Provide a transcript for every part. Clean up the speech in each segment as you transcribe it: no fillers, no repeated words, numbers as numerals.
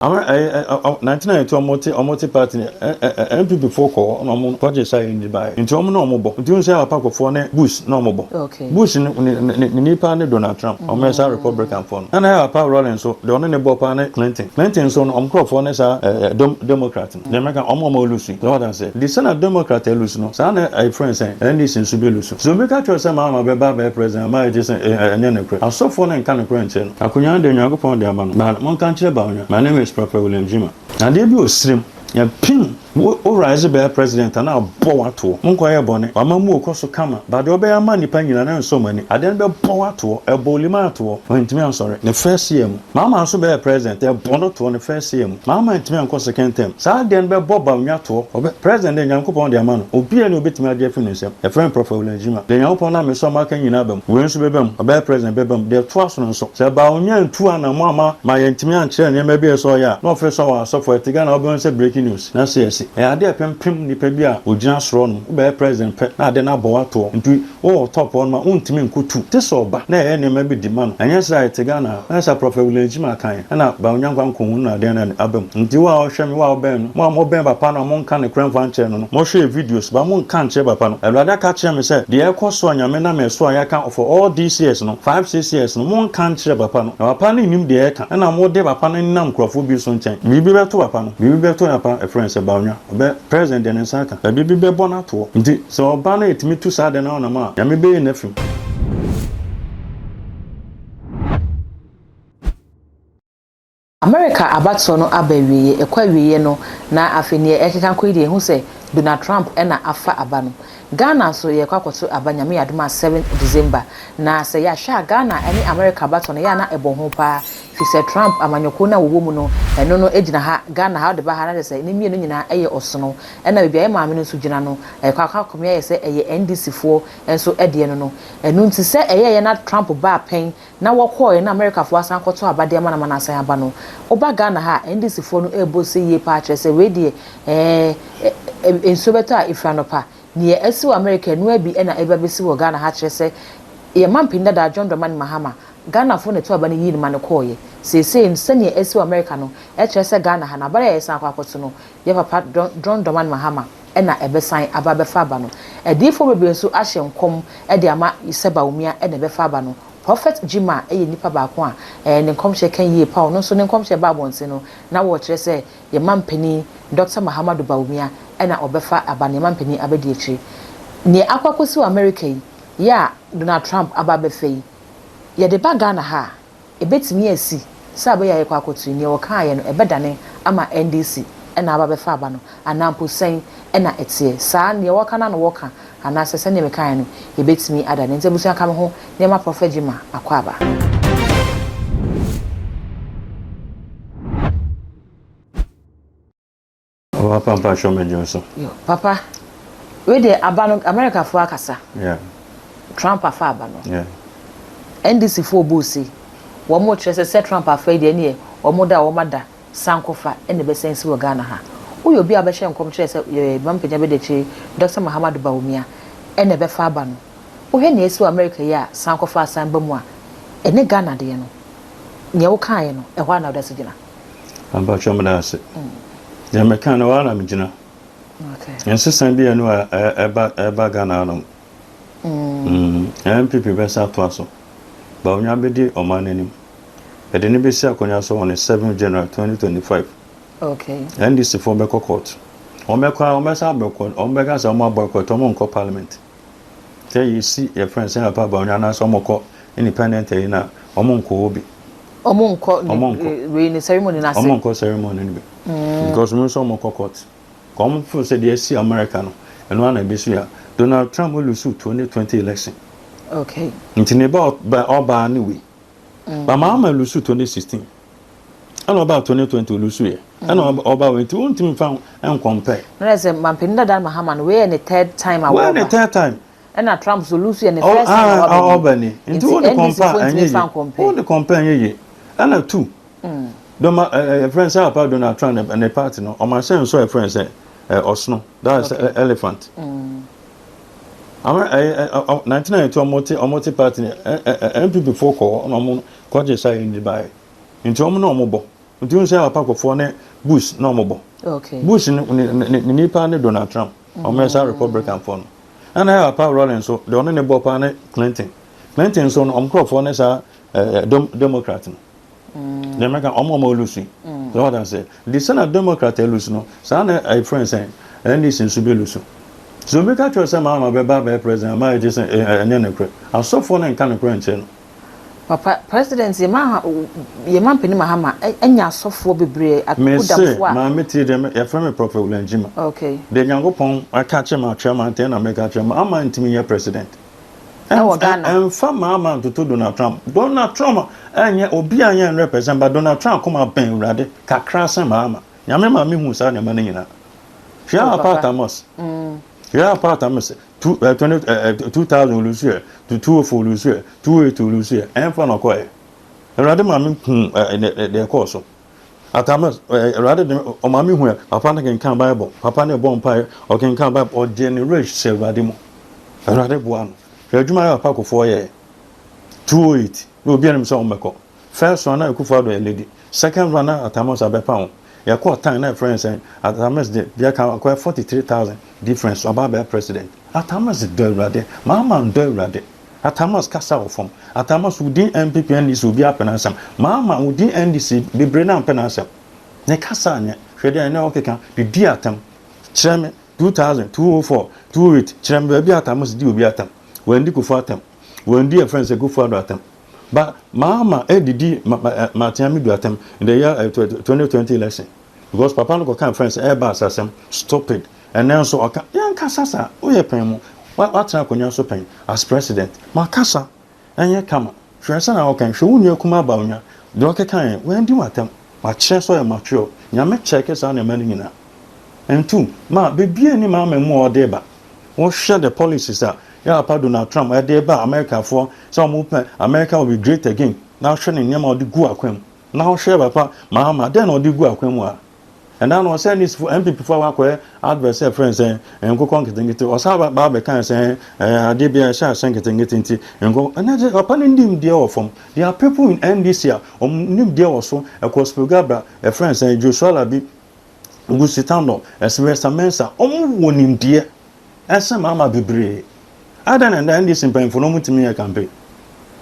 Ama ɛyɛ ɛ ɔ 1992 ɔmo te ɔmo te party no ɛ ɛ ɛ NPP foɔ kɔ hɔ na ɔmo kɔgye saa yɛ baeɛ nti ɔmo na ɔmo bɔ nti wohu sɛ papa Kufuor ne Bush na ɔmo bɔ Okay. Bush ne ne ne ne nipa ne Donald Trump ɔmo yɛ saa Republican foɔ no ɛna yɛ papa Rawlings nso deɛ ɔne ne bɔ paa ne Clinton Clinton nso no ɔmo nkorɔfoɔ ne saa ɛ ɛ Dem Democrat no deɛ mɛka ɔmo a ɔmo lusu so wate aseɛ nti sɛnea Democrat alusu no saa na ɛyɛ frɛ no sɛn NDC nso bɛ lusu so obi ka kyerɛ wo sɛ Mahama bɛba abɛyɛ president a mayɛ gye sɛ ɛ ɛ ɛnyɛ nokorɛ asɔfoɔ no nka nokorɛ nkyerɛ no Akonwa no deɛ Onyankopɔn de ama no but monka nkyerɛ Bawumia my name is Prophet William Gyimah na adeɛ bi wɔ sirim yɛ pim wo wo rise bɛyɛ president a na abɔ wo atoɔ monkɔ yɛ bɔne wama mu okɔ so kama but deɛ ɔbɛyɛ ama nnipa nyina na ɛnsɔ mo ani adeɛ no bɛbɔ wo atoɔ ɛbɔ Olimah atoɔ wantumi ansɔre ne first year mu Mahama nso bɛyɛ president ɛbɔ no toɔ ne first year mu Mahama antumi ankɔ second term saa adeɛ no bɛbɔ Bawumia toɔ ɔbɛ president deɛ Nyankopɔn de ama no obiara ni obɛtumi agye afiri ne nsam yɛfrɛ me Prophet William Gyimah deɛ Nyankopɔn nam me so ama aka nyinaa ba mu wei nso bɛba mu ɔbɛyɛ president bɛba mu deɛ ɛtoa so no nso sɛ Bawumia antu anamɔ amma ma yɛantumi ankyerɛ nneɛma bi a ɛsɛ sɛ ɔyɛ a, na ɔfrɛ sɛ ɔwɔ asɔfo a ɛte Ghana a wobɛhu sɛ breaking news na sei asi. Ɛyɛ ade a ɛpempem nnipa bi a wɔgyina soro hɔnom. Wobɛyɛ president pɛ na ade no abɔ wo atoɔ. Nti wowɔ top hɔnom a wontumi nkɔ tu. Gye sɛ ɔba na yɛyɛ nneɛma bi di ma no. Ɛnyɛ saa a ɛte Ghana ha. Ɛnyɛ saa Prophet William Gyimah kaeɛ ɛna Bawumia nkwa nkɔhunu no adeɛ no aba mu. Nti wo a wohwɛ me, wo a wobɛn no, mo a mobɛn papa no a monka nokorɛ mfa nkyerɛ no no, mohwɛ videos but monka nkyerɛ papa no. Awurade aka akyerɛ me sɛ deɛ ɛrekɔ so a Nyame nam yɛn so a yɛaka for all these years no, 5, 6 years no, monka nkyerɛ papa no. Na papa no nnim deɛ ɛreka. Ɛna mode papa no nenam nkurɔfoɔ bi nso nkyɛn. Biribi bɛto papa no. Biribi bɛto papa ɛfrɛ no sɛ Bawumia. Ɔbɛ, president deɛ ne nsa aka. But biribi bɛbɔ no atoɔ. Nti sɛ ɔba na yɛtumi tu saa adeɛ no anam a, Nyame bɛyi no afiri mu. America abatoɔ no aba awieɛ, ɛkɔ awieɛ no na afei neɛ ɛkeka kɔ yi deɛ yɛhu sɛ Donald Trump na afa aba no. Ghana nso yɛrekɔ akɔto aba Nyame yɛ adom a 7 December. Na sɛ yɛahwɛ a Ghana ne America abatoɔ no ɛyɛ a na ɛbɔ ho paa firi sɛ Trump amanyɔkuo no a wɔwɔ mu no ɛno no gyina ha Ghana ha wode ba ha na kyerɛ sɛ ne mmienu nyinaa yɛ ɔsono. Ɛna baabi a yɛ maame no nso gyina no ɛkɔ akɔ akɔme ayɛ sɛ ɛyɛ NDC foɔ nso deɛ no no. Ɛno nti sɛ ɛyɛɛyɛ na Trump baa pɛn na wɔkɔɔɛ na Amerikafoɔ asan akɔto aba de ama no ama no asan aba no, woba Ghana ha a, NDC foɔ no ɛrebɔ se yie paa kyerɛ sɛ wei deɛ ɛɛ nsuo bɛtɔ a ɛfiri anɔpa. Neɛ asi wɔ Amerika ɛnoa bi na ɛreba bɛsi wɔ Ghana ha kyerɛ sɛ yɛn mampanin dadaa John Dramani Mahama, Ghanafoɔ na ɛto aba no yii no ma no kɔɔeɛ. Seesei no sɛdeɛ asi wɔ Amerika no ɛkyerɛ sɛ Ghana ha no aba no a yɛsan akɔ akɔto no yɛn papa John Dramani Mahama na ɛbɛsan aba abɛfa aba no. Adiyifoɔ bebree nso ahyɛ nkɔm de ama sɛ Bawumia na ɛbɛfa aba no. Prɔfɛt Gyimah yɛ nipa baako a ne nkɔmhyɛ ka yie paa. Ɔno nso ne nkɔmhyɛ baa abɔnten no, na wɔrekyerɛ sɛ yɛn mampanin Dɔkta Mahamadou Bawumia na ɔbɛfa aba no, yɛn mampanin abadiakyire. Nea akɔ akɔsi wɔ Amerika yi, yɛ a Donald Trump aba abɛfa yi, yɛde ba Ghana ha a, Ɛbɛtumi asi sɛ abɛyɛ a yɛkɔ akɔto yi, nea wɔkaeɛ no, ɛbɛdane ama NDC na aba abɛfa aba no, anaa mpo sɛn na ɛteɛ? Saa, nea wɔka no ara na wɔka, anaasɛ sɛdeɛ mekaeɛ no, yɛbɛtumi adane. Nti abusua ka me ho na yɛma Prɔfɛt Gyimah akwaaba. Papa mpatsɔ me dwen so. Yo papa wei deɛ aba no America foɔ akasa. Yeah. Trump afa aba no. Yeah. NDC foɔ bɔ ose wɔn kyerɛ sɛ sɛ Trump afa yi deɛ ɛneɛ wɔn da a wɔn ada sankofa ɛna ɛbɛsan si wɔ Ghana ha. Woyɛ obi a wobɛhyɛ nkɔm kyerɛ sɛ yɛ mampagya bɛdi akyire Doctor Mahamadu Bawumia ɛna ɛbɛfa aba no. Wohwɛ nea asi wɔ America yi a sankofa asan ba mu a ɛne Ghana deɛ no nea wokaeɛ no ɛhɔ ara na woda so gyina. Mpakyɛw meda ase. Deɛ meka no ɛhɔ ara na megyina. Nsesa bi ɛno a ɛba ɛba Ghana hanom. NPP bɛsa atoa so. Bawumia bɛdi ɔman no anim. Yɛde no bɛsi akonnwa so on the 7th January 2025. Okay. NDC foɔ bɛkɔ court. Wɔn bɛkɔ a wɔn bɛsa abɛkɔ wɔn bɛka sɛ wɔn abɔ court wɔn nkɔ parliament. Sɛ yɛsi yɛfrɛ no sɛ papa Bawumia anaasɛ wɔn kɔ independent ayi na wɔn nkɔ hɔ bi. Wɔn nkɔ ne wei ne ceremony no ase. Wɔn nkɔ ceremony no bi. Because wɔn nso wɔn kɔ court. Ka wɔn feel sɛ deɛ asi America no ɛno ara na ɛbɛsi ha. Donald Trump lose 2020 election. Okay. Nti ne ba ɔbaa ne wei. Ba Mahama lose 2016. Ɛna ɔbaa 2020 olusu yɛ. Ɛna ɔbaa wei nti wontumi nfa nkɔmpɛ. Na sɛ mampanin dada Mahama no wei yɛ ne third time a wɔba. Wei yɛ ne third time. Ɛna Trump so lose yɛ ne first time a waba ni. Nti wo de compare ɛnyɛ yie. Wo de compare ɛnyɛ yie. Ɛna two. Dɔma ɛɛ friend sɛ apa Donald Trump ne party no ɔmo ahyɛn nso ɛ friend sɛ ɛ ɔsono that is elephant. Ama ɛ ɛ 1992 ɔmo te ɔmo te party ɛ ɛ NPP foɔ kɔ hɔ na ɔmo kɔgye saa yɛ ndi baeɛ. Nti ɔmo na ɔmo bɔ. Nti wohu sɛ papa Kufuor ne Bush na wɔn bɔ. Okay. Bush ne ne ne nipa ne Donald Trump. Wɔn yɛ saa Republican foɔ no. Ɛna yɛ papa Rawlings nso deɛ ɔne ne bɔ paa ne Clinton. Clinton nso no wɔn nkorɔfoɔ ne saa ɛɛ eh, Democrat no. Deɛ mɛka wɔn a wɔn lusu. So what I say? Nti sɛ na Democrat alusu no saa na ɛyɛ friend sɛn NDC nso bɛ lusu. So obi ka kyerɛ sɛ Mahama bɛba abɛyɛ president ama ɛgye sɛ ɛnyɛ nokorɛ. Asɔfoɔ no nka nokorɛ nkyerɛ no. Papa president yɛ ma yɛ ma mpanin Mahama anya asɔfoɔ bebree Mese akukudamfoɔ a. maame tie deɛ yɛfrɛ me Prophet Wulanjima. Okay. Deɛ Nyankopɔn aka akyerɛ me atwerɛ ma ntɛn na meka akyerɛ mo ama ntumi nyɛ president. Ɛwɔ Ghana. Ɛnfa Mahama ntoto Donald Trump. Donald Trump ɛnyɛ obi a nyɛ 100% but Donald Trump koma bɛn Awurade kakra sen Mahama. Nyame ma me hu saa nneɛma no nyinaa. Hwɛ Oh a papa. Patmos. Hwɛ a Patmos. Two, eh, 20, eh, eh, 2000 olusu ɛ, to 204 olusu ɛ, 208 olusu ɛ, ɛnfa na ɔkɔɛ. Awurade ma me hu eh, deɛ ɛkɔɔ so. Atamas, eh, Awurade de ɔma me hu ɛ, papa no kenkan Bible, papa no bɔ mpaeɛ, ɔkenkan Bible, ɔgye ne werɛ hyɛ Awurade mu. Awurade boa no. Hwɛ adwuma yɛ papa Kufuor yɛɛ. 208, na obi anim sɛ ɔmmɛkɔ. First one na Akufo Addo alidi, second one na Atamas abɛpa ho. Yɛkɔɔ tan na yɛfrɛ no sɛn, Atamas de deɛ ka akɔyɛ 43,000 difference ɔba abɛyɛ president. Atamas dɔ Awurade, Mahama ndɔ Awurade. Atamas kasa wɔ fam. Atamas wo din NPP NDC obiara pɛ n'asɛm. Mahama wo din NDC bebree no ampɛ n'asɛm. Ne kasa nyɛ. Hwɛ deɛ ɛnɛ ɔkeka de di atɛm. Kyerɛ me 2000, 2004, 2008 kyerɛ me baabi a Atamas di obi atɛm. Wandi Kufuor atɛm. Wandi yɛfrɛ no sɛ Kufuor Addo atɛm. Ba Mahama edidi Martin Amidu atɛm in the year 2020 election because papa no kɔka friends ɛɛba asasɛm stupid ɛnɛ nso ɔka yɛnkasa saa woyɛ pɛn mu watena akonnwa so pɛn as president makasa ɛnyɛ kama hwɛ sɛ na ɔka hwɛ wo nua kuma aba onwa deɛ ɔkeka yɛn wandi w'atɛm wakyerɛ sɛ ɔyɛ mature nyame kyɛke saa nneɛma no nyinaa ntu ma bebie ni maama mu a ɔde ba Wohwɛ the policies a yɛn papa Donald Trump de reba Americafoɔ sɛ wɔn pɛ America will be great again na wohwɛ ne nneɛma a ɔde gu akwan mu na wohwɛ papa Mahama dɛn na ɔde gu akwan mu a ɛnna na ɔsɛ NDC fo NPP fo a wakɔyɛ advert sɛ frɛ sɛ nkokɔ nketenkete ɔsan ba ba bɛka sɛ ɛɛ adeɛ bi a ɛhyɛ ahyɛ nketenkete nti nkokɔ ɛnna sɛ papa no nimdeɛ wɔ fam there are people in NDC a wɔn nimdeɛ wɔ so ɛkɔ Spilgabra ɛfrɛ sɛ Joshua Labi Gusitanɔ, Sylvester Mensah, wɔn wɔ nimdeɛ ɛsen mmarima bebree. Adɛn na ɛnɛ NDC mpanyinfoɔ no wɔn ntumi yɛ campaign?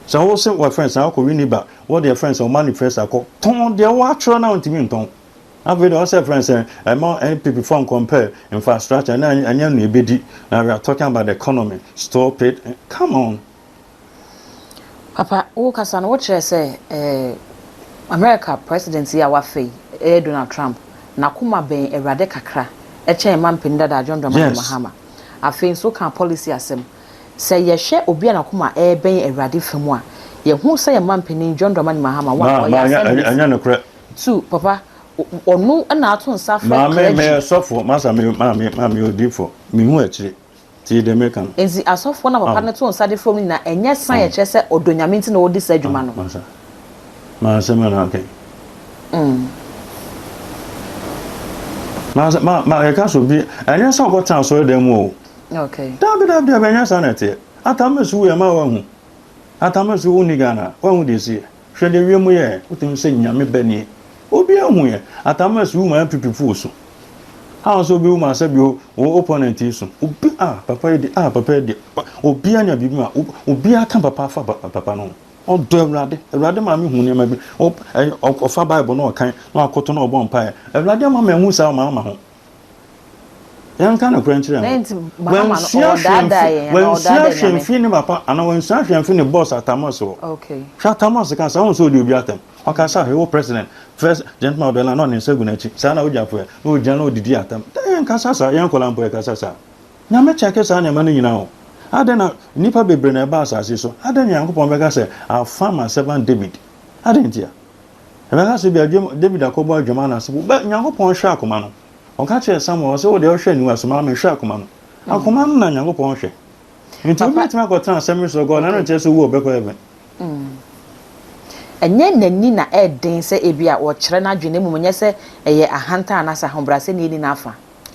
Sɛ wo se wɔfrɛ sɛ akɔ Winneba, wɔ deɛ frɛ sɛ wɔn manifesto akɔ tɔn deɛ wɔatwerɛ na wɔntumi ntɔn. Afei deɛ ɔsɛ frɛ sɛ ɛma NPP foɔ compare infrastructure na ɛnyɛ no ebedi. Na we are talking about the economy. Stop it. Come on. Papa, wo kasa no, wokyerɛ sɛ eh, America president yi a wafa yi, ɛyɛ Donald Trump, n'akoma bɛn Awurade kakra kyɛn mampanin dada John Dramani Mahama. Afei nso wokaa policy asɛm. Sɛ yɛhwɛ obi a n'akoma ɛrebɛn Awurade fa mu a, yɛhu sɛ yɛn mampanin John Dramani Mahama, one, ɔyɛ assemblies. Ɛnyɛ nokorɛ. Two, papa, ɔno na ato nsa afrɛ Maame, clergy. meyɛ sɔfo, masa me, maame, maame odiyifo, mehu akyire. Tie deɛ meka no. Enti asɔfoɔ no a papa no too nsa de frɛɛ wɔn no nyinaa, ɛnyɛ san a ɛkyerɛ sɛ ɔdɔ Nyame nti na ɔredi saa adwuma no. Masa, ma asɛm a na aka yi. Ma, ma, ma yɛka sɛ obi, ɛnyɛ sɛ ɔkɔtena asɔredan mu o. Okay. Dabi, dabi, dabi, ɛnyɛ saa na ɛteɛ. Atamesu yɛ ma wahu. Atamesu wonni Ghana, wahu deɛ ɛsiiɛ. Hwɛ deɛ wiem yɛɛ, wotumi sɛ Nyame bɛ nie. Obiara hu yɛ. Atamesu wu ma NPP fo su. How sɛ obi wu ma sɛ bi wo opponent yi su. Obi ah papa yi de ah papa yi de. Obiara nya biribi ma obiara ka papa fa papa no ho. Ɔdɔ Awurade. Awurade ma me hu nneɛma bi. Ɔfa Bible na ɔkan na wakoto na ɔbɔ mpaeɛ. Awurade ama ma ɛhu saa ɔma ama ho. Yɛnka nokorɛ nkyerɛ ho. Wansua hwee mfi wansua hwee mfi ne papa anaa wansua hwee mfi ne boss Atamus hɔ. Hwɛ Atamus ka saa, wohu sɛ ɔdi obi atɛm. Ɔka sɛ hwɛ wo president, first gentleman of the land na ɔde ne nsa gu n'akyi. Saa na wogyafo ɛ, na ɔgyina na ɔdidi atɛm. Dɛn yɛnkasa saa, yɛn nkwadaa mpo yɛkasa saa. Nyame kyɛke saa nneɛma no nyinaa o. Adɛn na nnipa bebree na ɛba asase so? Adɛn na Nyankopɔn bɛka sɛ I have found my servant David? Adɛn ntia? Ɛbɛka sɛ bi a David akɔbɔ adwaman anaasɛ bɛ Nyankopɔn hwɛ akoma no. Ɔka kyerɛɛ Samuel, ɔse, Wo deɛ wohwɛ aniwa so, maa mehwɛ akoma no. Akoma no na Nyankopɔn hwɛ. Nti obi bɛtumi akɔtena asɛm so God, na ɛno nkyerɛ sɛ owu a ɔbɛkɔ heaven. Ɛnyɛ n'ani na ɛden sɛ ebia ɔkyerɛ n'adwene na mmom ɛnyɛ sɛ ɛyɛ ahantan anaasɛ ahobrɛase na ɛnni n'afa.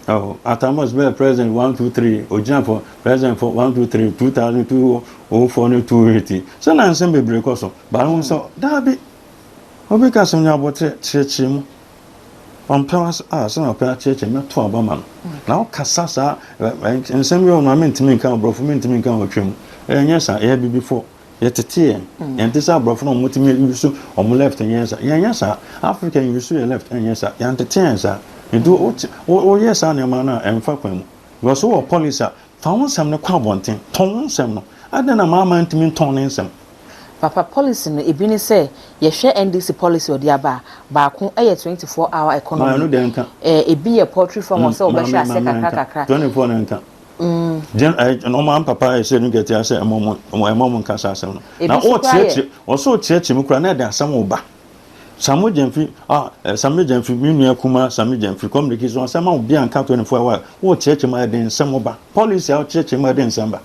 Oh, Atta Mills bɛyɛ president one two three, ogyina for president for one two three, 2002, 04 ne 2008. Sɛ na nsɛm bebree kɔ so, but ho sɛ daabi. Obi ka sɛ nya aboterɛ, kyerɛkyerɛ mu. Ɔmpɛ w'asɛm a, sɛnea ɔpɛ akyerɛkyerɛ mɛto aba ma no. Na wokasa saa, nsɛm bi wɔ hɔ no a mentumi nka wɔ borɔfo, mentumi nka wɔ twa mu. Ɛnyɛ saa, yɛyɛ abibifoɔ, yɛtete yɛn. Yɛnte sɛ aborɔfo no a wɔtumi use wɔn left nyɛ saa. Yɛnyɛ saa. Africa use yɛ left nyɛ saa. Yɛantete yɛn saa. Nti woyɛ saa nneɛma no a, ɛmfa kwan mu. Because wowɔ policy a, fa wo nsɛm no kɔ abɔnten, tɔn wo nsɛm no. Adɛn na Mahama ntumi ntɔn ne nsɛm? Papa policy no ebi ne sɛ yɛhwɛ NDC policy a ɔde aba a, baako yɛ 24 hour economy, ebi yɛ poultry farm ɔsɛ wɔbɛhwɛ aseɛ kakra kakra. 24 no nka. Gen ɛɛ ɔmo an papa ɛsɛ no gɛte asɛ ɛmɔ mo ɛmɔ mo nka saa asɛm no. Na ɔkyerɛkyerɛ ɔsɛ ɔkyerɛkyerɛ mu kura na ɛde asɛm ɔba. Samu Gyamfi ah Samu Gyamfi me nua kuma Samu Gyamfi communication asɛm a obi anka 24 hour ɔkyerɛkyerɛ mu ɛde nsɛm ɔba. Policy a ɔkyerɛkyerɛ mu ɛde nsɛm ba.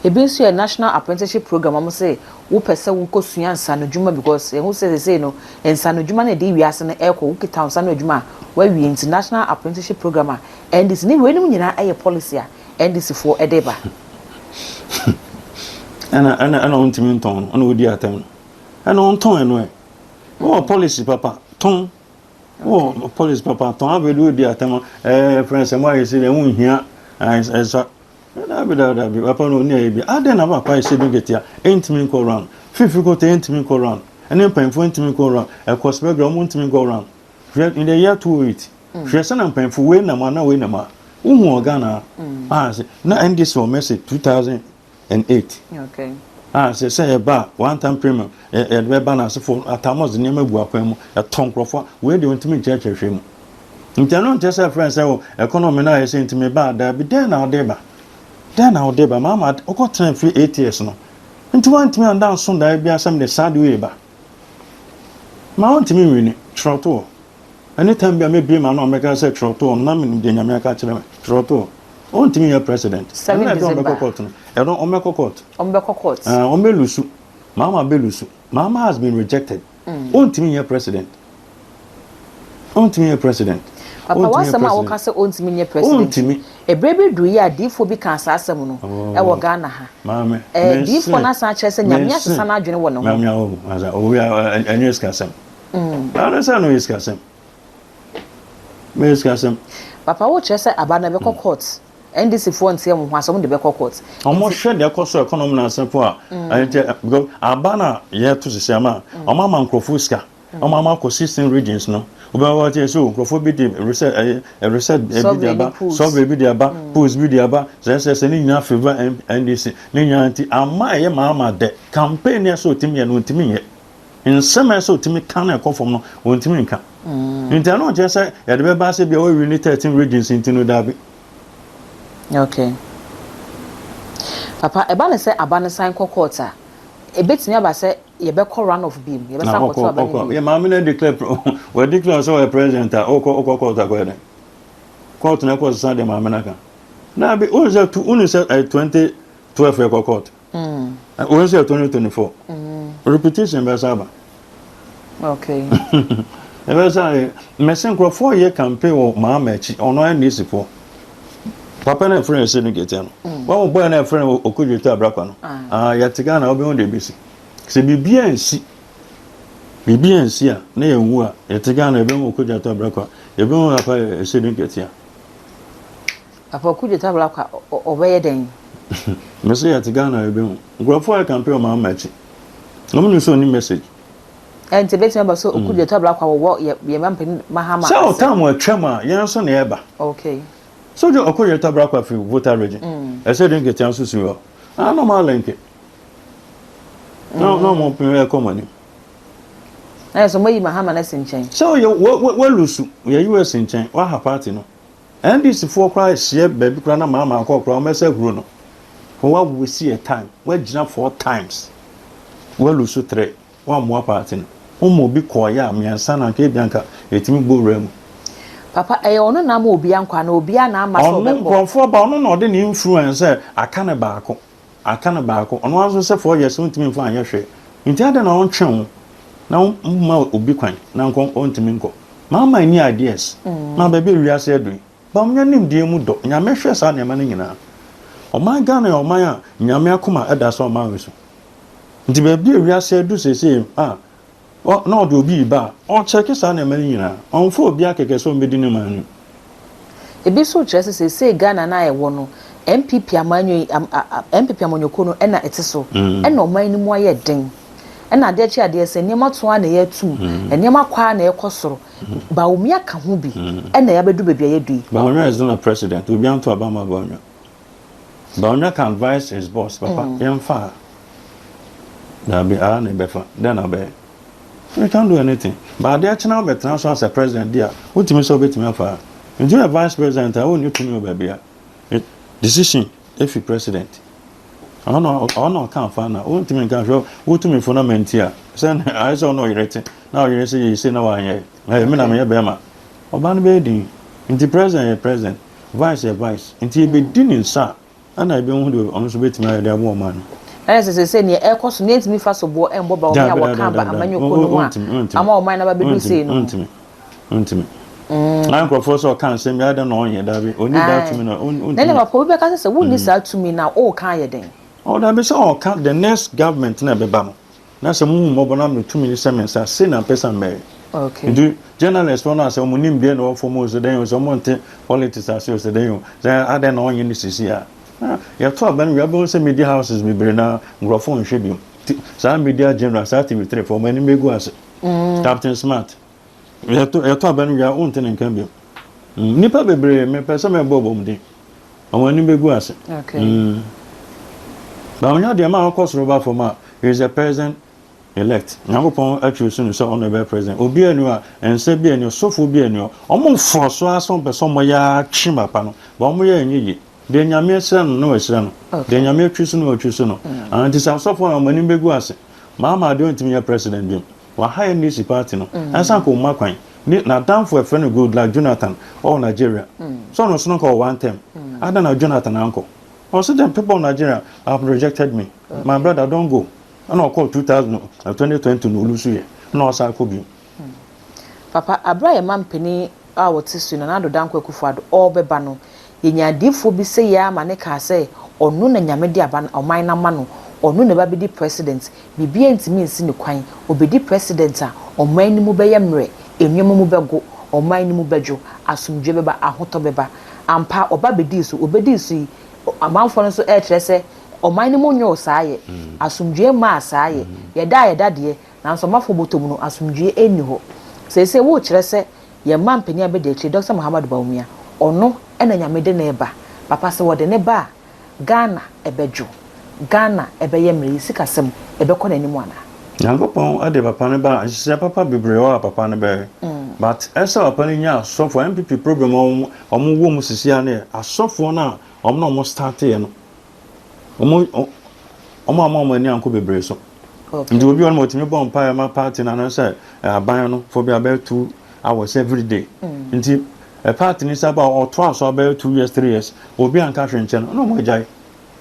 Ebi nso yɛ National Apprenticeship Program, wɔn se wopɛ sɛ wokɔ sua nsanodwuma because yɛhu sɛ sesei no nsanodwuma na ɛde wiase no ɛrekɔ, wokita wo nsa adwuma a wawie nti National Apprenticeship Program a NDC ne weinom nyinaa ɛyɛ policy a NDC foɔ ɛde ba. Ɛna ɛna ɛna ɔntumi ntɔn no ɛna ɔdi atɛm no ɛna ɔntɔn ɛno ɛ wɔ policy papa tɔn wɔ policy papa tɔn abɛdi ɔdi atɛm ɛɛ fɛn sɛ mo ayɛ sɛ ɛho nhia ɛsa. Dabi, dabi, dabi, papa no ɔnni ayɛ bi. Adɛn na papa ayɛ sɛ bi nketea ɛntumi nkɔ round? Fifi kote ɛntumi nkɔ round. Ɛne mpanyinfoɔ ɛntumi nkɔ round. Ɛkɔ sibɛgra ɔmo ntumi nkɔ round. Hwɛ in the year 2008. Hwɛ sɛ na mpanyinfoɔ wei nam a na wei nam a. Wohu wɔ Ghana ha. Ah, sɛ na NDC wɔ message 2008. Okay. Ah, sɛ sɛ yɛba a one time premium yɛde bɛba na asefo atamos de nneɛma gu akwan mu ɛtɔ nkurɔfoɔ wei deɛ ɔntumi nkyerɛkyerɛ hwɛ mu. Nti ɛno nkyerɛ sɛ frɛ sɛ o economy no ayɛ sɛ nti meba a daabi dɛn na wode ba dɛn na wode ba maama wokɔtena fie 8 years no nti woantumi anda nso daeɛ bi asɛm de saa de wei ba ma wontumi nwini twerɛtoɔ anytime bi a mɛbie ma no a mɛka sɛ twerɛtoɔ no na menim deɛ Nyame aka kyerɛ me twerɛtoɔ ɔntumi nyɛ president 7 ɛno na ɛde December. ɔmbɛkɔ court no ɛno ɔmbɛkɔ court. Ɔmbɛkɔ court. Ɔmbɛlose Mahama bɛlose. Mahama has been rejected. Ɔntumi nyɛ president, ɔntumi nyɛ president. Papa Ɔntumi nyɛ wasɛm a president. woka sɛ ɔntumi nyɛ president. Ɔntumi. Ebere bi duru yi a diifoɔ bi ka saa asɛm no ɛwɔ Ghana ha. Maame Diifoɔ no asan akyerɛ sɛ Nyame asesa n'adwene wɔ ne ho. Maame awo asa owi a ɛnyɛ sikasɛm ɛno sɛ no yɛ sikasɛm mɛ sikasɛm. Papa, wokyerɛ sɛ aba no ɛbɛkɔ court, NDC foɔ nteɛ mo ho asɛm de bɛkɔ court. Ɔmo hwɛ deɛ ɛkɔ so economy na asɛm a ɛnkyɛ because aba na yɛto sisi ama ɔmo ama nkurɔfoɔ sika ɔmo ama akɔ 16 regions no wobɛwɔ te sɛ nkurɔfoɔ bi de research ɛyɛ research bi de Survey aba ne polls. Survey bi de aba, polls bi de aba sɛ sɛ sɛ ne nyinaa favour NDC ne nyinaa nti ama ɛyɛ maama dɛ campaign yɛ sɛ otimi yɛ no otimi yɛ nsɛm a ɛsɛ otimi ka na ɛkɔ fam no ontimi nka nti ɛno nkyerɛ sɛ yɛde bɛba sɛ bia wɔawi ne 13 regions nti no daabi. Okay, papa, ɛba ne sɛ aba no san kɔ court a ebetumi aba sɛ yɛbɛkɔ run off bi mu na yɛbɛsan kɔto ɔkɔ aba no ɔkɔ bi. Yɛ maame na declare wɔ declare sɛ ɔyɛ president a ɔkɔ ɔkɔ court akɔyɛ dɛ court na ɛkɔ sisan de maame na ka na bi o sɛ tu unu sɛ ɛ 2012 ɛkɔ court o sɛ 2024 repetition bɛ sa aba. Ɛbɛ sa yɛ mɛsɛn nkurɔfoɔ yɛ campaign wɔ maama akyi ɔno ayɛ NDC foɔ papa na ɛfrɛ no sɛ no kɛtɛ no wɔn mo bɔyɛ na ɛfrɛ no Okudzeto Ablakwa no. Ah, yɛte Ghana wobɛhu deɛ ɛbɛsi sɛ biribi ansi biribi ansi a na yɛnwu a yɛte Ghana yɛbɛhu Okudzeto Ablakwa yɛbɛhu papa ɛsɛ no kɛtɛ Papa, Okudzeto Ablakwa ɔbɛyɛ dɛn? Mɛsɛ yɛte Ghana yɛbɛhu nkurɔfoɔ yɛ campaign wɔ maama akyi wɔn nim sɛ ɔni message. Ɛnti ebetumi aba sɛ Okudzeto Ablakwa wɔwɔ yɛ yɛ mampanin Mahama sɛ ase. ɔtam atwam a yɛn nso na yɛba. So de Okudzeto Ablakwa firi Volta Region ɛsɛ de nketewa nso si hɔ ah na ɔmo alɛnke na ɔmo pin ɛkɔ mo anim. Na yɛ sɛ ɔmo ayi Mahama no asi nkyɛn. Sɛ ɔyɛ wɔ wɔ wɔlose yɛ us nkyɛn waha party no NDC foɔ koraa hyia baabi koraa na maama akɔ koraa wɔn ɛsɛ huro no for wa waste yɛ time wagyina four times wɔlose three wammoa party no wɔn mu obi kɔɔyɛ a mmiɛnsa na nka ebi anka etimi bɔ wura mu. Papa, ɛyɛ ɔno na ama obi ankɔ ana obi ana ama sɛ Ɔno ɔbɛkɔ? nkurɔfoɔ ba ɔno na ɔde ne influence sɛ aka ne baako aka ne baako ɔno nso sɛ 4 years ntumi nfa anyɛ hwee nti adi na ɔntwe ho na ɔmma obi kwan na nkɔ ɔntumi nkɔ maama ni ideas na baabi ewiase adu yi bamnya nimdeɛ mu dɔ Nyame hwɛ saa nneɛma no nyinaa. Ɔman Ghana yɛ ɔman a Nyame akoma ɛda so ɔman so nti baabi ewiase adu seesei a. Ɔ na ɔde obi reba a, ɔkyɛke saa nneɛma no nyinaa. Ɔmfa obiara kɛkɛ sɛ ɔmmɛdi ne man anim. Ebi nso kyerɛ sɛ seesei Ghana no a yɛwɔ no, NPP amanyɔ yi, am, a, a, NPP amanyɔkuo no na ɛte so, ɛna ɔman no mu ayɛ den. Ɛna adeɛ kye adeɛ sɛ nneɛma to ara na yɛretum, nneɛma kɔ ara na ɛrekɔ soro. Bawumia ka ho bi ɛna yɛabɛdu baabi a yɛadu yi. Bawumia is not a president, obiara nto aba mma Bawumia. Bawumia can advise his boss, papa yɛmfa ha. Daabi, aha na yɛbɛfa, dɛn na wobɛyɛ? You can't do anything. But adeɛ kyena wobɛtena so as a president di a, wotumi sɛ wobɛtumi afa ha. Nti woyɛ vice president a, wonni tumi wɔ baabi a. Decision efi president. Ɔno na ɔno na ɔka afa na wontumi nka hwɛ wo tumifo na manti a sɛ ayɛ sɛ ɔne ɔyere te na ɔyere sɛ yɛ sei na wanyɛ ɛyɛ me na meyɛ bɛrima ɔbaa no bɛyɛ din nti president yɛ president vice yɛ vice nti yɛbɛdi ne nsa a ɛna yɛbɛhu deɛ ɔno nso bɛtumi ayɛ de aboa ɔman no. Na yɛ sɛ sɛ nea ɛrekɔ so no yɛntumi fa soboɔ mmɔ Bawumia a wɔka aba amanyɔkuo no ho a ama ɔman no aba bɛduru sei no ho. Wontumi, wontumi. Na nkurɔfoɔ sɛ ɔka nsɛm bi adɛn na ɔnyɛ dabi ɔnni daa tumi na ɔntumi. Na ɛna papa obi bɛka sɛ sɛ wonni saa tumi no a ɔreka ayɛ dɛn? Ɔ dabi sɛ ɔka the next government na ɛbɛba no na sɛ mohu mmɔbɔ na me tumi no hyɛ me nsa sei na mpɛ sɛ mɛyɛ. Okay. Nti journalist foɔ no a sɛ wɔn nimdeɛ na ɛwɔ fam o sɛ dɛn o sɛ wɔn nte politics ase o sɛ dɛn o sɛ adɛn na ɔnyɛ no sisi a yɛto aba no wie abɛhu sɛ media houses bebree na nkurɔfoɔ nhwɛ biom. Saa media general saa TV3 foɔ wɔn anim bɛgu ase. Captain Smart. Yɛto yɛto aba no wie a wonte ne nka bio. Mm, nnipa bebree mepɛ sɛ mɛbɔ wɔn din. Wɔn anim bɛgu ase. Okay. Mm. Ba onya deɛ ma ɔkɔ soro ba fam a, he is the president elect. Nyankopɔn atwi so no sɛ ɔno ɛbɛyɛ president. Obi ani a, nsa bi ani, ɔsɔfo bi ani. Wɔn mforo so ara sɛ wɔn pɛ sɛ wɔn yɛ atwe papa no. Ba wɔn yɛ ɛnyɛ yie. Deɛ Nyame ahyira no na wahyira no. Deɛ Nyame atwi so no watwi so no. Ah, nti sɛ asɔfo a wɔn anim bɛgu ase. Maama adeɛ ɔntumi nyɛ president bio. Waha NDC party no ɛnsa nka ɔmma kwan. Ne n'adamfo a ɛfrɛ no Goodluck Jonathan ɔwɔ Nigeria. Sɛ ɔno nso no nka ɔwɔ one term. Adɛn na Jonathan ankɔ? Ɔse the people of Nigeria have rejected me. My brother don't go. Ɛna ɔkɔɔ 2000, 2020 no olusu yɛ. Ɛna ɔsan akɔ bio. Papa, aberɛ a yɛn mampanin a ɔte so yi, Nana Addo Dankwa Akufo-Addo, ɔrebɛba no, yɛnyaa adiyifoɔ bi sɛ yei ara ma no kaa sɛ ɔno na Nyame de aba no, ɔman no ama no, ɔno na ɛba bɛdi president, biribiara ntumi nsi no kwan, ɔbɛdi president a, ɔman no mu bɛyɛ mmerɛ, nneɛma mu bɛgo, ɔman no mu bɛdwo, asomdwoeɛ bɛba, ahotɔ bɛba. Ampa, ɔba bɛdii so, ɔbɛdii so yi, amanfoɔ no nso rekyerɛ sɛ ɔman no mu nnwoo saa yɛ, asomdwoeɛ mmaa saa yɛ, yɛda a yɛda deɛ, Nanso ɔmafo bɔtɔ mu no, asomdwoe nni hɔ. Seesei worekyerɛ sɛ yɛn manpanin abadiakyiri Dɔkta Muhammadu Bawumia, ɔno na Nyame de no reba. Papa, sɛ wɔde no ba a, Ghana ɛbɛdwo? Ghana ɛbɛyɛ mmerɛ? Yɛn sikasɛm ɛbɛkɔ n'anim anaa? Nyankopɔn de papa no ba a, nhyehyɛɛ papa bebree wɔ hɔ a papa no bɛyɛ. But ɛsɛ papa no nya asɔfoɔ, NPP problem a wɔn wɔ mu sisi ara no yɛ asɔfoɔ no a wɔn na wɔn starteɛ no. Wɔn wɔn amma wɔn ani ankɔ bebree so. Nti obi wɔ no ma otumi bɔ mpaeɛ ma party no anaasɛ aban no for bi abɛyɛ 2 hours every day. Mm. Nti party no sɛ ba ɔtoa so abɛyɛ 2 years 3 years obi anka hwee nkyɛn no na wɔn agyae.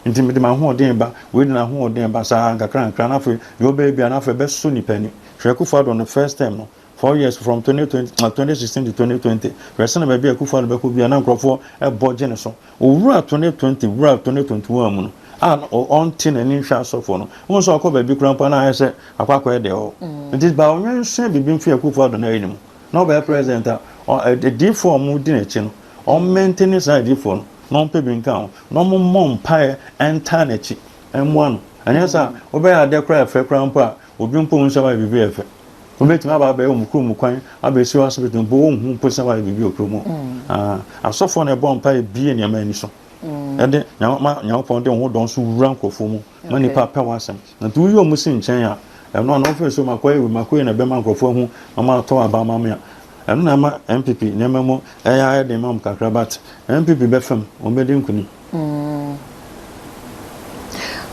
Nti mede m'ahoɔden ba wei de n'ahoɔden ba saa nkakra nkakra na afei deɛ ɔbɛyɛ bia na afei ɛbɛso nipa ani. Hwɛ Akufo-Addo no first term no 4 years from 2020, 2016 to 2020 hwɛ sɛ na baabi a Akufo-Addo bɛkɔ bia na nkurɔfoɔ ɛbɔ gye ne so. Owura 2020 wura 2021 mu no a ɔnte n'ani nhwɛ asɔfoɔ no wohu sɛ ɔkɔ baabi koraa mpo na ayɛ sɛ akɔ akɔyɛ deɛ ɔwɔ nti ba ɔnyɛ nsua biribi mfi Akufo-Addo no ayi no mu na ɔbɛyɛ president a adiyifoɔ a wɔdi n'akyi no ɔmmɛntene saa adiyifoɔ no na ɔmpɛ bi nka ho na ɔmommɔ mpaeɛ ɛntaa n'akyi ɛmmoa no ɛnyɛ sɛ wobɛyɛ adeɛ koraa ɛfɛ koraa mpo a obi mpo hu sɛ wayɛ biribi ɛfɛ wobɛtumi aba abɛyɛ wɔn kurom kwan abɛsi hospital mpo wɔnhu mpo sɛ wayɛ biribi wɔ kurom hɔ asɔfoɔ na ɛbɔ mpaeɛ bie nneɛma ani so ɛde ma Nyankopɔn de ho dɔn so wura nkurɔfoɔ mu ma nipa pɛ w'asɛm nti woyi wɔn si nkyɛn a ɛno a na wɔfɛ so makɔyɛ wei makɔyɛ na ɛbɛma nkurɔfoɔ ahu na wɔn atɔ aba ama me a ɛno na ɛma NPP nneɛma mu ɛyɛ ayɛ den ma wɔn kakra but NPP bɛfam wɔn bɛdi nkunim.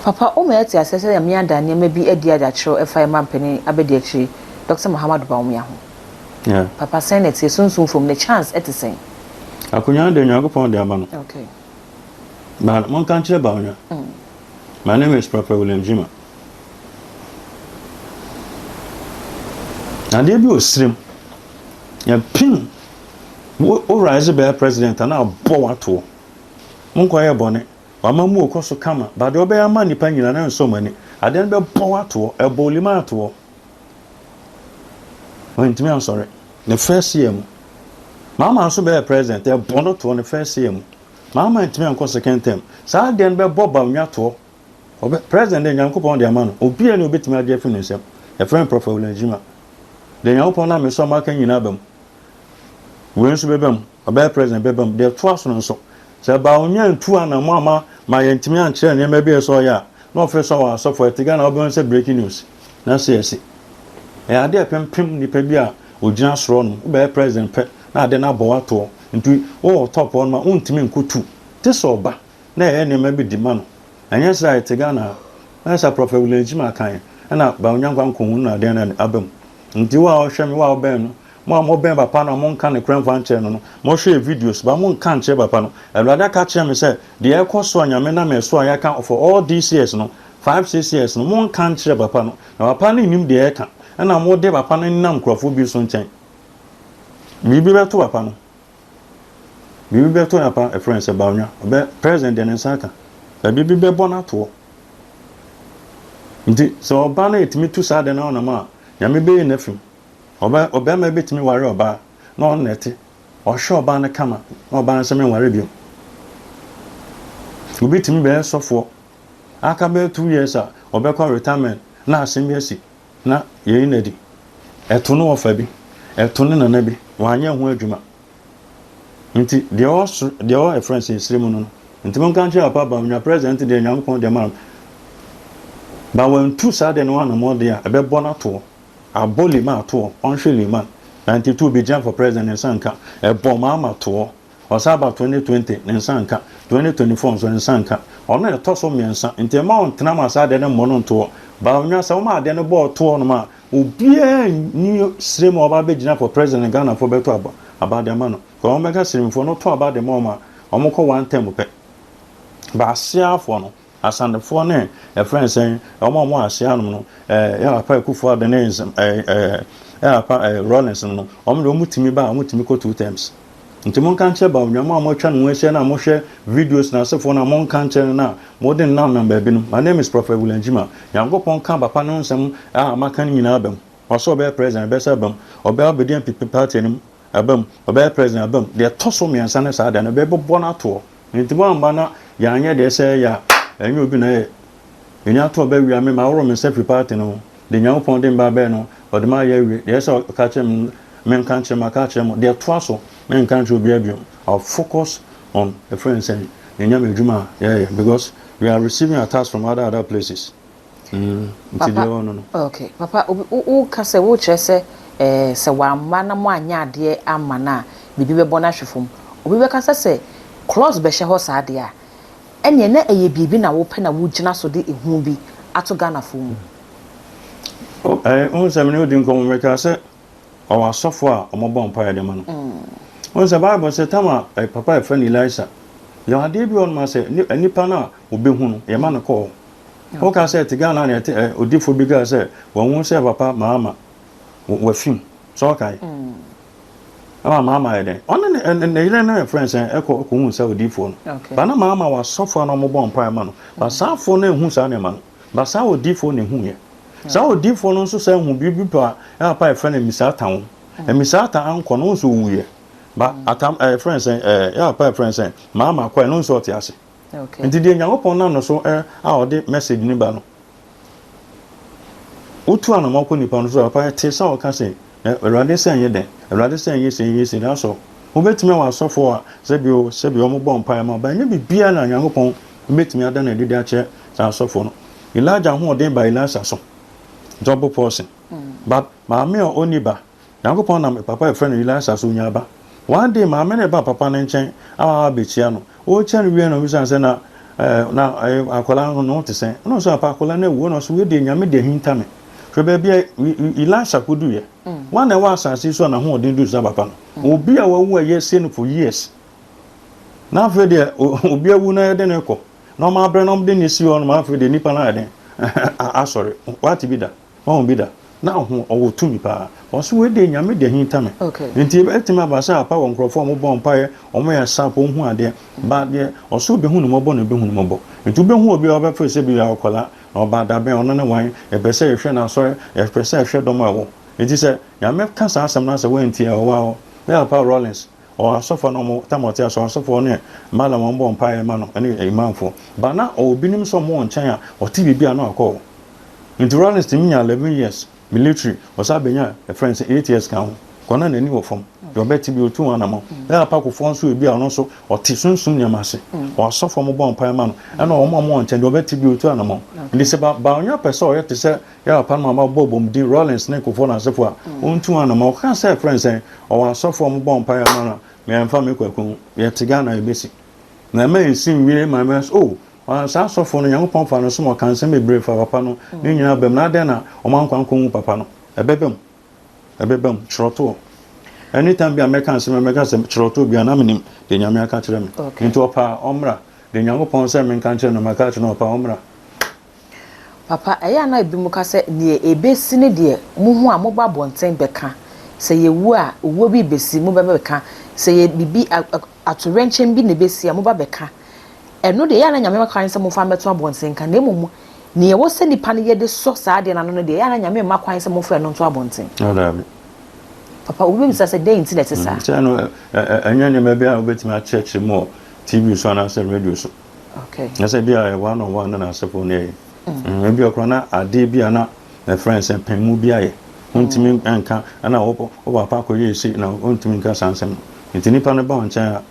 Papa, wo ma yɛte aseɛ sɛ Nyame ada nneɛma bi adi ade akyerɛw ɛfa yɛn mampanin abadiakyiri Dɔkta Muhammadu Bawumia ho. Yeah. Papa, sɛn na ɛteɛ sunsum fam ne chance ɛte sɛn? Akonnwa no deɛ Nyankopɔn de ama no. Okay. But monka nkyerɛ Bawumia. My name is Prophet William Jima. Adeɛ bi wɔ sirim. Yɛpem wo rise bɛyɛ president a na abɔ watoɔ. Monkɔyɛ bɔne. Wama mu okɔ so kama. But deɛ ɔbɛyɛ ama nnipa nyinaa na ɛnsɔ mo ani. Adeɛ no bɛbɔ wo atoɔ. Ɛbɔ Olima atoɔ. Wantumi ansɔre. Ne first year mu. Mahama nso bɛyɛɛ president, ɛbɔ no toɔ ne first year mu. Mahama antumi ankɔ second term. Saa adeɛ no bɛbɔ Bawumia toɔ. Ɔbɛ, president deɛ Nyankopɔn de ama no. Obiara ni obetumi agye afiri ne nsam. Yɛfrɛ no Prophet William Gyima. Deɛ Nyankopɔn nam me so ama aka nyinaa aba mu. Wei nso bɛba mu. Ɔbɛyɛ president bɛba mu. Deɛ ɛtoa so no nso, sɛ Bawumia antu anammɔn amma ma yɛantumi ankyerɛ nneɛma bi a ɛsɛ sɛ ɔyɛ a, na ɔfrɛ sɛ ɔwɔ asɔfo a ɛte Ghana a wobɛhu sɛ breaking news na sɛ asi. Ɛyɛ adeɛ a ɛpempem nipa bi a ɔgyina soro hɔnom. Wobɛyɛ president pɛ na ade no abɔ wo atoɔ. Nti wowɔ top hɔnom a wontumi nkɔtu. Te sɛ ɔba na ɛyɛ nneɛma bi di ma no. Ɛnyɛ saa a ɛte Ghana ha. Ɛnyɛ saa Prophet William Gyimah kan ɛna Bawumia nkwa nkɔhu no na adeɛ no aba mu. Nti wo a wohwɛ me, wo a wobɛn no, mo a mobɛn papa no a monka nokorɛ mfa nkyerɛ no no, mohwɛ yɛ videos but monka nkyerɛ papa no. Awurade aka akyerɛ me sɛ deɛ ɛrekɔ so a Nyame nam yɛ so a yɛaka for all these years no, five, six years no, monka nkyerɛ papa no. Na papa no nnim deɛ ɛreka. Ɛna mode papa no nenam nkurɔfoɔ bi so nkyɛn. Biribi bɛto papa no. Biribi bɛto papa ɛfrɛ no sɛ Bawumia. Ɔbɛ president deɛ ne nsa aka. But biribi bɛbɔ no atoɔ. Nti sɛ ɔba no ɛtumi tu saa adeɛ no anam a, Nyame bɛyi no afiri mu. Ɔba, ɔbarima bɛtumi ware ɔbaa na ɔno na ɛte. Ɔhwɛ ɔbaa no kama na ɔbaa no sɛ menware bio. Obi tumi bɛyɛ sɔfoɔ aka bɛyɛ 2 years a ɔbɛkɔ retirement na asɛm bi asi na yɛyi no adi. Ɛto no ɔfa bi, ɛto ne nana bi, wanyɛ ho adwuma. Nti deɛ ɔwɔ soro, deɛ ɔwɔ ɛfrɛ sɛ esire mu no no. Nti monka nkyerɛ papa Bawumia president deɛ Nyankopɔn deɛ ma no. Ba wantu saa deɛ no anamɔ deɛ a ɛbɛbɔ no atoɔ. Abɔ Liman toɔ, ɔnhwɛ Liman. 92 bi gyina for president ne nsa nka. Ɛbɔ Mahama toɔ. Ɔsan ba 2020 ne nsa nka. 2024 nso ne nsa nka. Ɔno na ɛtɔ so mmiɛnsa. Nti mma ɔntena ma saa adeɛ no mmɔ no ntoɔ. Bawumia sɛ woma adeɛ no bɔɔ toɔ nom a, obiara nni serem a ɔba abɛgyina for president Ghanafoɔ bɛto aba aba de ama no. Kɔ wɔn bɛka seremfoɔ no to aba de ma wɔn a, wɔn kɔ one term pɛ. Ba aseafoɔ no, Asantefoɔ ne yɛfrɛ no sɛn, wɔn a wɔwɔ aseɛ hanom no, ɛɛ yɛ papa Akufo Addo ne nsɛm ɛɛ ɛɛ yɛ papa ɛɛ Rawlings no, wɔn deɛ wɔn tumi ba a wɔn tumi kɔ two terms. Nti monka nkyerɛ Bawumia, mo a moatwa ne ho ahyia no a mohwɛ videos na asefoɔ no a monka nkyerɛ no no a mode no nam nam baabi no. My name is Prophet William Gyimah. Nyankopɔn ka papa no nsɛm a maka no nyinaa aba mu. Ɔsɛ ɔbɛyɛ president, ɛbɛsɛ aba mu. Ɔbɛyɛ abɛdi NPP party anim, aba mu. Ɔbɛyɛ president, aba mu. Deɛ ɛtɔ so mmiɛnsa ne saa deɛ no, ɛbɛbɔ no atoɔ. Enti moamba na yɛanyɛ deɛ ɛsɛ yɛ a, ɛnyɛ obi na ɛyɛ. Menya to ɔba wia me, mahoro me nsa firi party no ho. Deɛ Nyankopɔn de me ba abɛyɛ no, ɔde me ayɛ awie. Deɛ ɛsɛ sɛ ɔka kyerɛ me no, menka nkyerɛ mo, maka akyerɛ mo. Deɛ ɛtoa so, menka nkyerɛ obiara bio. I will focus on yɛfrɛ no sɛn, yɛn Nyame adwuma a yɛyɛ because we are receiving attacks from other other places. Mm, nti deɛ ɛwɔ no no. Okay, papa, obi wo ka sɛ wokyerɛ sɛ ɛɛ sɛ wamma na moanyɛ adeɛ amma no a, biribi bɛbɔ no ahwe fam. Obi bɛka sɛ sɛ clause bɛhyɛ hɔ saa deɛ a, ɛneɛ na ɛyɛ biribi na wopɛ na wogyina so de ehu bi ato Ghanafoɔ mu. Oh, ɛɛ, wohu sɛ mene wodi nkɔmmɔ meka sɛ ɔwɔ asɔfo a wɔbɔ mpaeɛ de ma no. Wohu sɛ Bible sɛ tam a eh, papa yɛfrɛ no Elisa, yɛwɔ adeɛ bi wɔ nom a sɛ nipa no a ɔbɛhu no, yɛma no kɔ hɔ. Woka sɛ ɛte Ghana na ɛte ɛ odifo bi kaa sɛ wɔn sɛ papa Mahama wafim sɛ ɔkae. Ɛma Mahama yɛ dɛn? Ɔne ne ne yere no yɛ friends ɛkɔ kɔhu sɛ odiifoɔ no. Ba na Mahama wɔ asɔfoɔ a na wɔbɔ mpaeɛ ma no. Ba saa afoɔ no ehu saa nneɛma no. Ba saa odiifoɔ na ehu yɛ. Saa odiifoɔ no nso sɛ ehu biribi pa a papa yɛfrɛ no Emisaata ho. Emisaata ankɔ no nso owuiɛ. Ba atam ɛyɛ friends ɛɛ yɛ papa yɛ friends Mahama kɔɛ no nso ɔte ase. Nti deɛ Nyankopɔn nam no so a ɔde message no ba no, wotu anamɔ kɔ nipa no so a, papa ɛte sɛ ɔka sɛ, Awurade sɛ nyɛ dɛn, Awurade sɛ nyɛ sei, nyɛ sei, that's all. Wobɛtumi awɔ asɔfoɔ a sɛbi o, sɛbi wɔn bɔ mpaeɛ ma, ba ɛnyɛ biribiara na Nyankopɔn bɛtumi ada no adi de akyerɛ saa asɔfoɔ no. Elijah ahoɔden ba Elisha so, double portion. But maame a ɔnni ba, Nyankopɔn nam papa a yɛfrɛ no Elisha so nyaa ba. One day maame no reba papa no nkyɛn ama wabekyia no. Ɔrekyia no wie no ɔbisa no sɛ na eh, na eh, akwadaa no ne ho te sɛn? Ɛna ɔsɛ papa akwadaa no awu. Ɛna ɔsɛ wei deɛ Nyame de ahinta me. Hwɛ baabi a Elisha kɔduiɛ. Wɔn na ɛwɔ asase yi so a n'ahoɔden duru saa papa no. Obi a wawu a yɛasie no for years. Na afei deɛ obi awu na yɛde no kɔ. Na ɔma abrɛ na ɔmde no si hɔ nom afei deɛ nipa no ayɛ den asɔre. Wate bi da? Wahu bi da? Na ɔho ɔwɔ tumi paa. Ɔse wei deɛ Nyame de ahinta me. Nti ɛbɛtumi aba sɛ apa wɔ nkorɔfoɔ a ɔmo bɔ mpaeɛ, ɔmo yɛ sharp, ɔmo hu adeɛ. But deɛ ɔse ɔbɛhu no mmɔbɔ na ɔbɛhu no mmɔbɔ. Nti wobɛhu obi a ɔbɛfeel sɛ bi a ɔkwadaa, na ɔba dabɛn, ɔno ne wan, yɛpɛ sɛ yɛhwɛ n'asɔre, yɛpɛ sɛ yɛhwɛ dɔm a ɛwɔ. Nti sɛ Nyame ka saa asɛm no na sɛ woantie a, ɔwɔ hɔ. Me papa Rawlings, ɔwɔ asɔfoɔ na ɔmo, tam ɔte ase, ɔwɔ asɔfoɔ ne Mallam a ɔmo bɔ mpaeɛ ma no ne Imamfoɔ. But na ɔwɔ binom nso a ɔmo wɔ nkyɛn a ɔte biribi a na wakɔ hɔ. Nti Rawlings tumi nyaa 11 years military, ɔsan bɛnya yɛfrɛ no sɛ 8 years ka ho. Kɔ na n'ani wɔ fam. Deɛ ɔbɛte bi ɔtu ho anamɔ. Na apakofoɔ nso ebi a ɔno nso ɔte sunsum nneɛma ase. Ɔwɔ asɔfoɔ a ɔmo bɔ mpaeɛ ma no ɛna ɔmo a ɔmo wɔ nkyɛn deɛ ɔbɛte bi ɔtu anamɔ. Nti sɛ ba Bawumia pɛ sɛ ɔyɛ te sɛ Yɛ papa no ma bɔ bɔm din Rawlings ne Kufuor n'asefo a ɔntu anamɔ. Ɔka sɛ frɛ no sɛn? Ɔwɔ asɔfo a wɔbɔ mpaeɛ ma no a, me ɛmfa me kwaku ho. Yɛte Ghana a yɛbɛsi. Na ɛma yɛsi nwie ma ɛma oh, saa asɔfo no Nyankopɔn fa no so ma ɔka nsɛm bebree fa papa no ne nyinaa bam na adɛn na wɔn ankɔ ankɔhu papa no? Ɛbɛba mu. Ɛbɛba mu. Kyerɛwtoɔ. Anytime bi a mɛka nsɛm a mɛka sɛ kyerɛwtoɔ bi a na menim deɛ Nyame aka kyerɛ me. Nti ɔpɛ a ɔmmra. Deɛ Nyankopɔn sɛ menka nkyerɛ no maka akyerɛ no ɔpɛ a ɔmmra. Papa, ɛyɛ a na ebinom ka sɛ, Nea ebesi ne deɛ, muhu a, moba abɔnten bɛka. Sɛ yewu a, owuo bi rebesi, moba bɛka. Sɛ yɛ biribi, atoyerɛnkyɛm bi na ebesi a, moba bɛka. Ɛno deɛ, ɛyɛ a na Nyame mma kwan sɛ momfa mmɛto abɔnten nka, na mmom nea ɛwɔ sɛ nnipa no yɛ de sɔ saa adeɛ no ano no deɛ, ɛyɛ a na Nyame mma kwan sɛ momfa ɛno nto abɔnten. Oh, daabi. Papa, obi bɛbisa sɛ, dɛn nti na ɛte saa? Sɛ ɛno, ɛnyɛ nneɛma bi a wobɛtumi akyerɛkyerɛ mu wɔ TV so anaasɛ radio so. Okay. Na sɛ bi a yɛ one on one na n'asefo no yɛ. Mm. Ebi ɔkora na adeɛ bi a na ɛfrɛ no sɛ pɛn bi ayɛ. Wontumi mm. nka ɛna wo papa akɔyɛ esi na wontumi nka saa nsɛm no. Nti nipa no ba wo nkyɛn a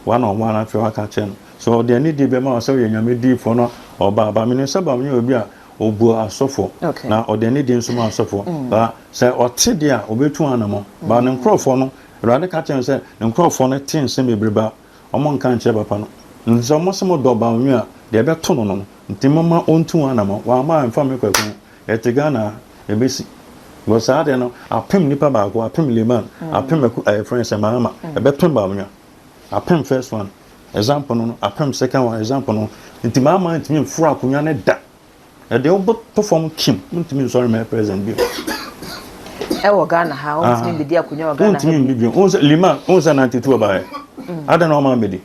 one on one afei waka kyerɛ no. So ɔde anidie bɛma wo sɛ ɔyɛ nyame diifoɔ no ɔba aba. Menim sɛ ba menyɛ obi a ɔbu asɔfoɔ na ɔde anidie nso ma asɔfoɔ. Mm. Ba sɛ ɔte deɛ a ɔbɛtu anamɔ. Ba ne nkurɔfoɔ no Awurade ka kyerɛ no sɛ ne nkurɔfoɔ no te nsɛm bebree ba Ɔmo nka nkyerɛ papa no. Nti sɛ ɔmo se mo dɔ Bawumia a, deɛ ɛbɛto no no, nti momma ɔntu ho anamɔn. Wamma a ɛmfa me kwaku ho. Yɛte Ghana ha, ɛbɛsi. Because saa adeɛ no, apem nipa baako, apem Liman, apem aku, ɛyɛ frɛ no sɛ Mahama, ɛbɛpem Bawumia. Apem first one, example no no, apem second one, example no. Nti Mahama ntumi mforo akonwa no da. Ɛdeɛ wobɛtɔ fam kim, wontumi nsɔre mmɛyɛ president bio. Ɛwɔ Ghana ha, wontumi mbɛdi akonnwa wɔ Ghana ha. Wontumi mbi bio. Wohu sɛ Lima, wohu sɛ 92 ɔbaeɛ. Mm. Adɛn na ɔma mbɛdi?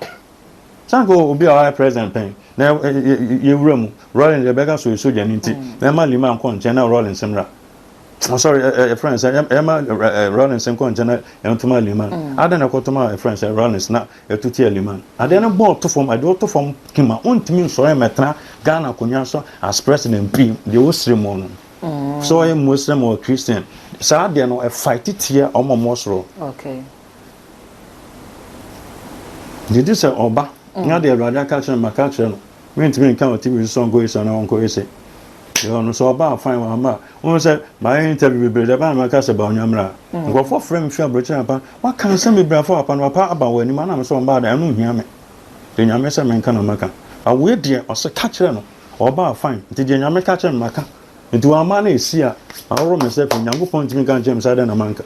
Sanka obi a ɔayɛ president pɛn na yɛwura mu Rawlings yɛbɛka so yɛ sogyani nti mm. na ɛma Lima nkɔ nkyɛn na Rawlings mmra. Oh, sorry, ɛfrɛ no sɛ ɛma Rawlings nkɔ nkyɛn na ɛntoma Lima. Mm. Adɛn na ɛkɔtoma ɛfrɛ no sɛ Rawlings na Ɛto tia Liman. Adeɛ no bɔɔ to fam, adeɛ ɔto fam kima, wontumi nsɔre mmɛtena Ghana akonnwa so as president pii, deɛ wosrɛ mu no. Sɛ ɔyɛ Muslim or Christian, saa adeɛ no ɛfight tia wɔn a wɔwɔ soro. Okay. Gye di sɛ ɔba, na deɛ Awurade aka akyerɛ no, maka akyerɛ no. Mentumi nka wɔ TV so sɛ ɔnkɔ esi anaa ɔnkɔ esi. Yɛ ɔno sɛ ɔba a fine wamma a. Wohu sɛ mayɛ interview bebree da bɛn na maka sɛ ba onya mmra. Mm. Nkurɔfoɔ frɛ me fi aburokyire apa waka nsɛm bebree afa papa no papa aba wɔ anim ana me sɛ ɔmbaa da ɛno nhia me. Deɛ Nyame sɛ menka na maka. Awoe deɛ ɔsɛ ka kyerɛ no ɔba a fine nti deɛ Nyame ka kyerɛ me maka. Nti wamma no esi a mahoro me nsa afiri Nyankopɔn ntumi nka nkyerɛ me sɛ adɛn na manka.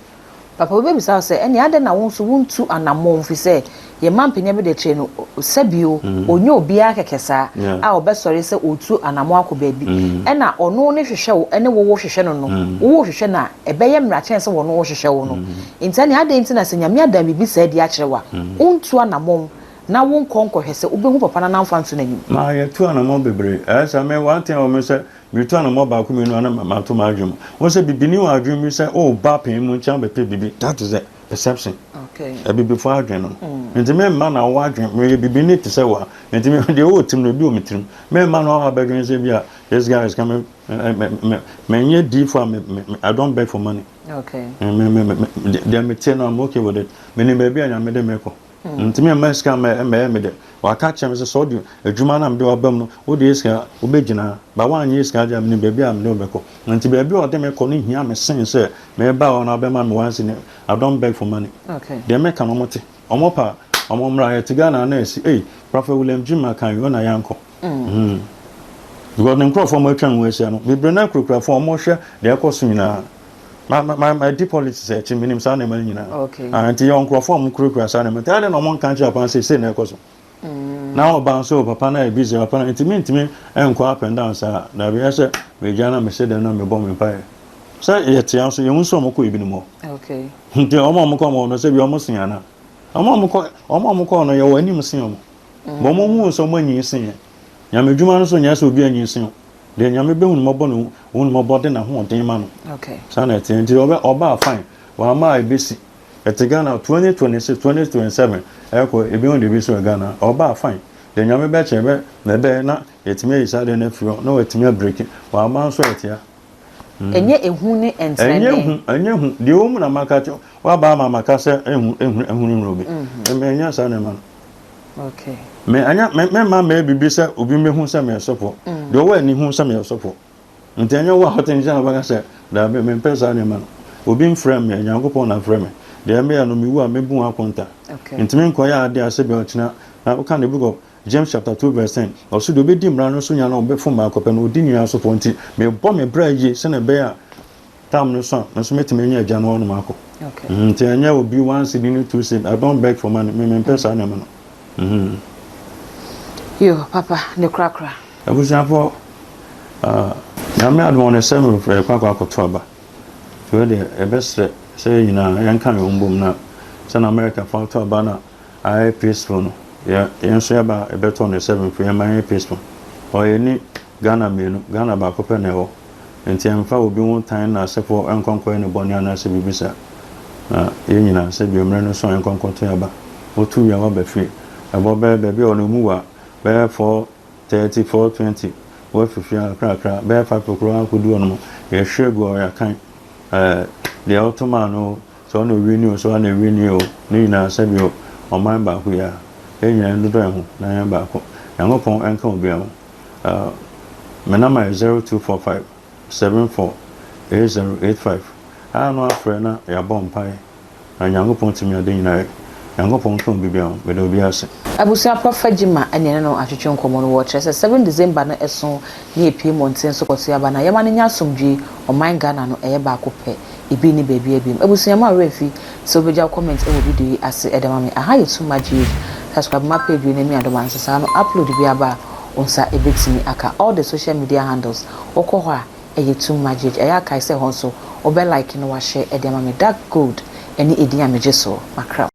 Papa bi bɛbisa wo sɛ, Ɛnneɛ adɛn na wo nso wontu anammɔn? Ɛfiri sɛ yɛn mampanin abadiakyire no, sɛbio, ɔnyɛ obiara kɛkɛ saa a ɔbɛsɔre sɛ ɔretu anammɔn akɔ baabi. Ɛnna ɔno ne hwehwɛ wo ne wo wohwehwɛ no no, wo wohwehwɛ no a, ɛbɛyɛ mmara kyɛn sɛ ɔno ɔhwehwɛ wo no. Enti ɛnneɛ adɛn nti na sɛ Nyame adan biribi saa adi akyerɛ wo a, wontu anammɔn na wonkɔ nkɔhwɛ sɛ wobɛhu papa no anaa womfa nto n'anim? Ma yɛtu anammɔn bebree. Ɛyɛ saa, me one thing a ɛwɔ me sɛ Metu anamɔ baako mmienu a na mato m'adwene mu. Wohu sɛ bibini wɔ adwene bi sɛ oh ba panyin mu nkyɛn abɛpɛ biribi. That is the perception. Okay. Abibifo adwene no. Mm. Nti memma na wo adwene meyɛ bibini te sɛ wo a. Nti me deɛ wɔ tirim no ebi wɔ me tirim. Memma na wo abɛdwene sɛ bi a this guy is coming me menyɛ diifo a me me I don't beg for money. Okay. Me me me deɛ meteɛ no I'm okay with it. Menim baabi a Nyame de me kɔ. Ntumi mma sika mmɛyɛ me dɛ. Waka akyerɛ me sɛ, sɛ wode adwuma no a mede wo aba mu no, wode yɛ sika a, wobɛgyina. But woanyɛ sika deɛ a, menim baabi a mede wo bɛkɔ. Nti baabi a ɔde me kɔ no hia me sen sɛ meba hɔ na wobɛma me one cedi. I don't beg for money. Deɛ meka no wɔte. Wɔn pɛ a, wɔn mmra. Yɛte Ghana ha na asi, ei, Prophet William Gyimah kan yi, ɔna yɛankɔ. Because ne nkurɔfoɔ a wɔatwa ne ho ahyia no, bebree no ara kurakura phone, wɔhwɛ deɛ ɛkɔ so nyinaa. Ma ma ma ma di politics akyi, menim saa nneɛma no nyinaa. Okay. Ah, nti yɛwɔ nkurɔfoɔ a wɔkurakura saa nneɛma. Nti adɛn na wɔnka nkyerɛ papa no sɛ sei na ɛkɔ so? Na ɔba nso papa no ayɛ busy, papa no nti mentumi nkɔ up and down saa. Dabi ɛsɛ megya na mehyɛ dɛm na mebɔ me mpaeɛ. Sɛ yɛte nso yɛhu sɛ wɔkɔ ebinom hɔ. Okay. Nti wɔn a wɔkɔ wɔn hɔ no sɛ bi wɔn sen anaa? Wɔn a wɔkɔ wɔn a wɔkɔ no yɛwɔ anim sen wɔn. Bɔ wɔn hu sɛ wɔn anyin sen yɛn. Nyame adwuma no nso nyɛ sɛ obi anyin sen wo. Deɛ Nyame bɛhu no mmɔbɔ no hu no mmɔbɔ de n'ahoɔden ma no. Saa na ɛteɛ. Nti ɔbɛ ɔba a fine, wamma a ɛbɛsi. Ɛte Ghana 2026, 2027 ɛrekɔ ebi ho deɛ ɛbɛsi wɔ Ghana. Ɔba a fine, deɛ Nyame bɛkyerɛ bɛ na ɛbɛyɛ na yɛatumi ayi saa adeɛ no afiri hɔ na watumi abreaki. Wamma nso a ɛtea. Ɛnyɛ ehu ne Ɛnyɛ ntrɛnee. hu, ɛnyɛ hu. Deɛ ɛwɔ mu na maka akyerɛ wo. Woaba ama maka sɛ ehu, ehu, ehunahuna obi. Ɛnyɛ saa nneɛma no. Okay. Me ɛnyɛ me me mma mɛyɛ biribi sɛ obi mmɛhu sɛ meyɛ sɔfo. Deɛ ɔwɔ ani hu sɛ meyɛ sɔfo. Nti ɛnyɛ wo a wote nkyɛn a wobɛka sɛ daabi mempɛ saa nneɛma no. Obi mfrɛ me, Nyankopɔn na afrɛ me. Deɛ meyɛ no mewu a mɛbu ho akonta. Okay. Nti menkɔyɛ adeɛ a sɛbi ɔkyena na woka the book of James chapter 2 verse 10 ɔse deɛ ɔbɛdi mmara no so nya na ɔbɛfom baako pɛ no ɔdi nyinaa so fɔ nti mebɔ me bra yie sɛdeɛ ɛbɛyɛ a Tam no so a, me nso mɛtumi anya agya no hɔnom akɔ. Okay. Mm, nti ɛnyɛ obi one cedi ne two cedi. I don't beg for money. Me mempɛ saa nneɛma no. Mm. Yo, papa, ne korakora. Abusuafoɔ, uh, Nyame adom ɔne sɛ mefrɛ yɛkɔ akɔ akɔto aba. Nti wei deɛ yɛbɛsrɛ sɛ yɛn nyinaa yɛnka yɛn ho mbom na sɛ na America fa ato aba na ayɛ peaceful no, yɛ yɛn nso yɛba a yɛbɛto on the 7th yɛmma ɛnyɛ peaceful. Ɔ yɛnni Ghana mmienu, Ghana baako pɛ na ɛwɔ. Enti ɛmfa obi ho tan na asefoɔ nkɔ nkɔyɛ no bɔne anaasɛ biribi saa. Na yɛn nyinaa, sɛdeɛ mmerɛ no so a yɛnkɔ nkɔto yɛn aba. Woto wie a woaba fie. Ɛbɔ bɛyɛ baabi a ɔno mu wa bɛyɛ 4:30, 4:20 woafi fie kakrakra bɛyɛ 5 koraa akɔdu hɔ nom. Yɛhwɛ gu hɔ yɛakan ɛɛ deɛ woto maa no o, sɛ ɔna owini o, sɛ ɔna ewini o, ne nyinaa sɛdeɛ ɔman baako yi ara. Yɛn nyinaa yɛndodɔ yɛn ho na yɛnyɛ baako. Nyankopɔn nka obiara ho. Uh, me number yɛ 0245 74 8085. A no afrɛ na yɛabɔ mpae na Nyankopɔn tumi ade nyinaa yɛ. Nyankopɔn nka obi biara ho. Meda obi ase. Abusua Prɔfɛt Gyimah ne yɛne no atwetwe nkɔmmɔ no wɔ kyerɛ sɛ 7 December no ɛso ne yɛpue mmɔnten so kɔto aba na yɛma no nya asomdwie ɔman Ghana no ɛyɛ baako pɛ ebi nni baabiara biom. Abusua mo awerɛ mfi sɛ wobɛgya wo comment wɔ video yi ase de ama me. Aha yɛ Tuma GH. Subscribe ma page wei na mi adom ansa saa no upload bi aba a wo nsa ɛbɛtumi aka. All the social media handles wokɔ hɔ a ɛyɛ Tuma GH. Ɛyɛ a kae sɛ hɔ nso wobɛ like na wa share de ama me. Dark Gold ɛne edin a megye soɔ. Makram.